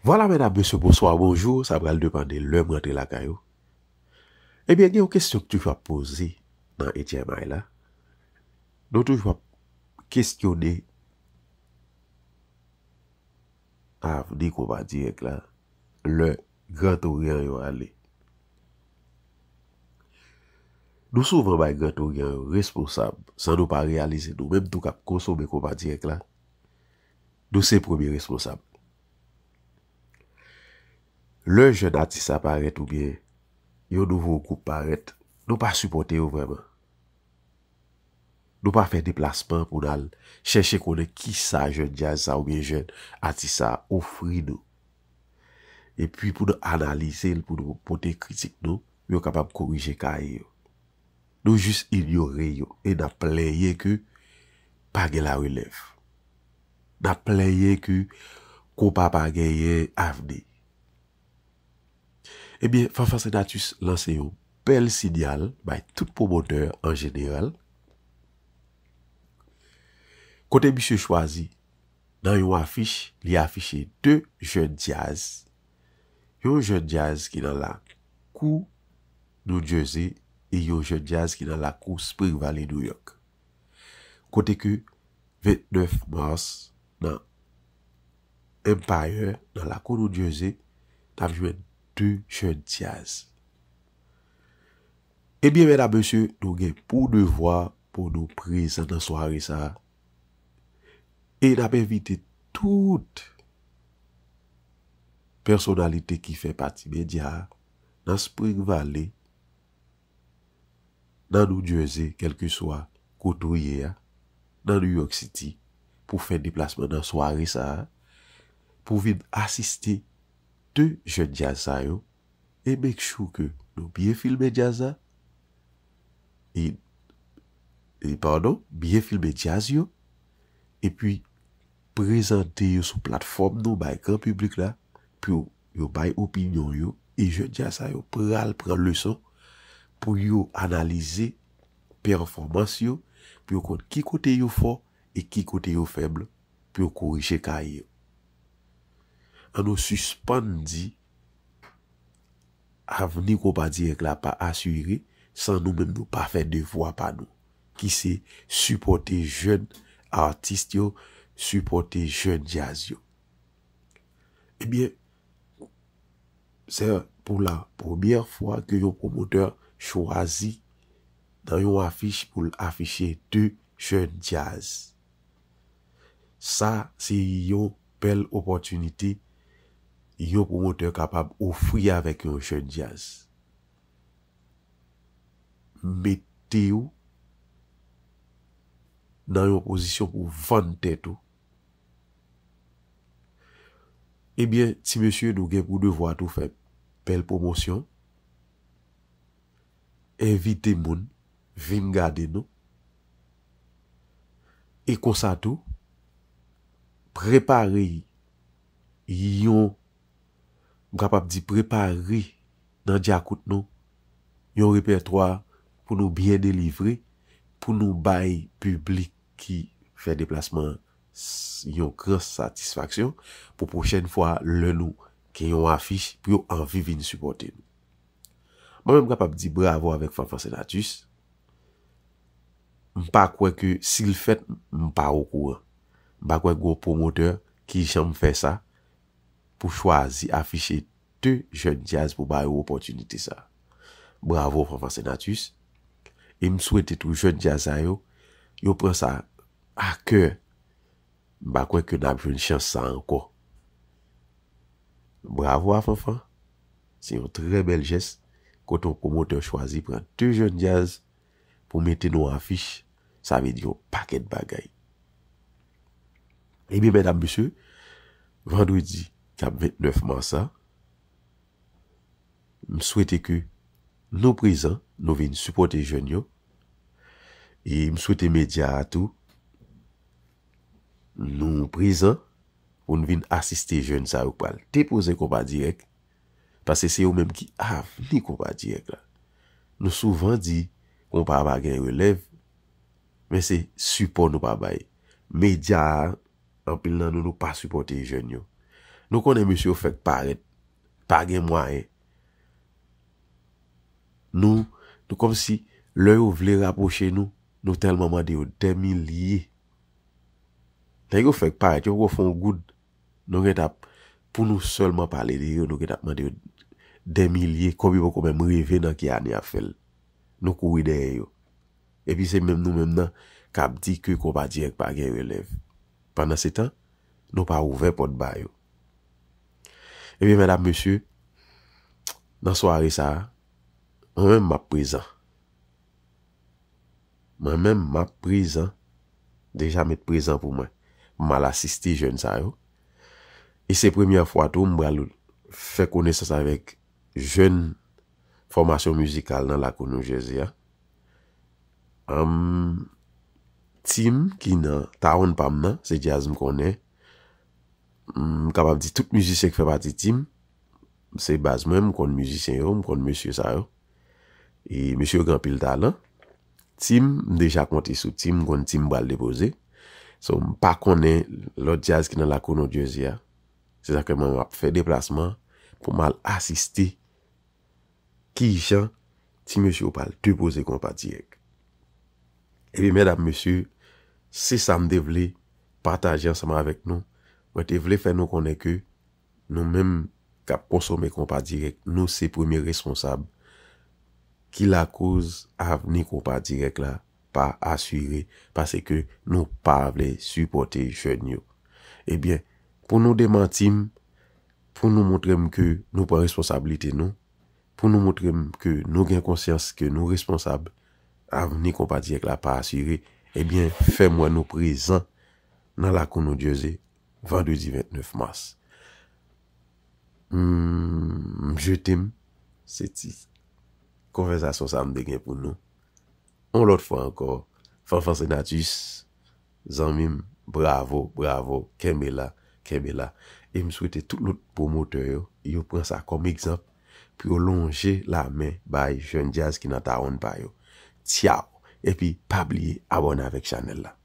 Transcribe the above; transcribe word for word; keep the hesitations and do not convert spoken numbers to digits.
Vwala, medam, mesye, bonswa, bonjou. Sa pral depann de lè m rantre lakay ou. Ebyen, gen yon kesyon ki toujou ap poze nan H M I la. Nou toujou ap kesyone avni konpa dirèk la, lè Gran Oryan yo ale. Nou souvan bay Gran Oryan yo responsab, san nou pa reyalize nou menm tou k ap konsome konpa dirèk la, nou se premye responsab. Lè jèn atis la parèt oubyen yon nouvo gwoup parèt, nou pa sipòte yo vrèman. Nou pa fè deplasman pou n al chèche konnen kisa jèn djaz sa oubyen jèn atis sa ofri nou. Epi pou nou analize l, pou nou pote kritik nou, pou yo kapab korije kaye yo. Nou jis inyore yo e n ap plenyen ke pa gen larelèv. N ap plenyen ke konpa pa genyen avni. Ebyen, Fanfan Senatus lanse yon bèl sinyal bay tout pwomotè an jeneral. Kote misye chwazi, nan yon afich, li afiche de jèn djaz. Yon jèn djaz ki nan lakou New Jersey e yon jèn djaz ki nan lakou Spring Valley, New York. Kote ke vennèf mas nan Empire, nan lakou New Jersey, n ap jwenn de jèn djaz. Ebyen, medam, mesye, nou gen pou devwa pou nou prezan nan sware sa a. E n ap envite tout pèsonalite ki fè pati medya a, nan Spring Valley, nan New Jersey, kèlkeswa kote w ye a, nan New York City, pou fè deplasman nan sware sa a, pou vin asiste de jèn djaz sa yo, e make sure ke nou byen filme djaz la, e, e padon, byen filme djaz yo, epi prezante yo sou platfòm nou bay gran piblik la, pou yo, yo bay opinyon yo, e jèn djaz sa yo pral pran leson pou yo analize pèfòmans yo, pou yo konn ki kote yo fò e ki kote yo fèb, pou yo korije kaye yo. An nou sispann di avni konpa dirèk la pa asire san nou menm nou pa fè devwa pa nou, ki se sipòte jèn atis yo, sipòte jèn djaz yo. Ebyen, se pou la premyè fwa ke yon pwomotè chwazi nan yon afich pou l afiche de jèn djaz. Sa se yon bèl opòtinite yon pwomotè kapab ofri avèk yon jèn djaz. Mete w nan yon pozisyon pou vann tèt ou. Ebyen, ti mesye, nou gen pou devwa tou fè bèl pwomosyon, envite moun vin gade nou. E konsa tou, prepare yon, m kapab di, prepare nan djakout nou yon repètwa pou nou byen delivre, pou nou bay piblik ki fè deplasman s-, yon gran satisfaksyon pou pwochèn fwa lè nou gen yon afich pou yo anvi vin sipòte nou. Mwen menm m kapab di bravo avèk Fanfan Senatus. M pa kwè ke si l fèt, m pa okouran. M pa kwè gen yon pwomotè ki janm fè sa pou chwazi afiche de jèn djaz pou ba yo opòtinite sa. Bravo, Fanfan Senatus. E m swete tou jèn djaz sa yo, yo pran sa a kè. M pa kwè ke n ap jwenn chans sa ankò. Bravo a Fanfan. Se yon trè bèl jès kote yon pwomotè chwazi pran de jèn djaz pou mete nan yon afich, sa vle di yon pakèt bagay. Ebyen, medam, mesye, vandredi k ap vennèf mas la, m swete ke nou prezan, nou vin sipòte jèn yo. E m swete medya a tou, nou prezan pou n vin asiste jèn sa yo k pral depoze konpa dirèk, paske se yo menm ki avni konpa dirèk la. Nou souvan di konpa pa gen relèv, men se sipò nou pa bay. Medya a, anpil nan nou, nou pa sipòte jèn yo. Nou konnen mesye yo fèk parèt, pa gen mwayen. Nou, nou kòmsi lè yo vle rapwoche nou, nou tèlman mande yo dè milye. Nèg yo fèk parèt, yo poko fè yon goud. Nou gen t ap, pou nou sèlman pale de yo, nou gen t ap mande yo dè milye, kòb yo poko menm rive nan ki ane y ap fè l. Nou kouri dèyè yo. Epi se menm nou menm nan k ap di ke Konpa Dirèk pa gen relèv. Pandansetan, nou pa ouvè pòt ba yo. Ebyen, medam, mesye, nan sware sa a, mwen menm m ap prezan. Mwen menm, m ap prezan. Deja met prezan pou mwen. M al asiste jèn sa yo. E se premyè fwa tou m pral fè konesans avèk jèn fòmasyon mizikal nan lakou New Jersey a. Anm, Tim ki nan tawonn pa m nan, se djaz m konnen. M kapab di tout mizisyen ki fè pati Tim, se baz mwen, m konn mizisyen yo, m konn mesye sa yo. E mesye yo gen anpil talan. Tim, m deja konte sou Tim, m konn Tim pral depoze. So, m pa konnen lòt djaz ki nan lakou New Jersey a. Se sa ke mwen m ap fè deplasman pou m al asiste kijan ti mesye yo pral depoze Konpa Dirèk. Ebyen, medam, mesye, se sa m te vle pataje ansanm avèk nou. Mwen te vle fè nou konnen ke nou menm k ap konsome Konpa Dirèk, nou se premye responsab ki lakoz avni Konpa Dirèk la pa asire, paske nou pa vle sipòte jèn yo. Ebyen, pou nou demanti m, pou nou montre m ke nou pran responsablite nou, pou nou montre m ke nou gen konsyans ke nou responsab, avni Konpa Dirèk la pa asire, ebyen, fè m wè nou prezan nan lakou New Jersey, vandredi vennèf mas. Hmm, m jete m, se ti konvèsasyon sa m te gen pou nou. Yon lòt fwa ankò, Fanfan Senatus, zanmi m, bravo, bravo, kenbe la, kenbe la. E m swete tout lòt pwomotè yo, yo pran sa kòm egzanp pou yo lonje lamen bay jèn djaz ki nan tawonn pa yo. Tchaw! Epi pa bliye abòne avèk chanèl la.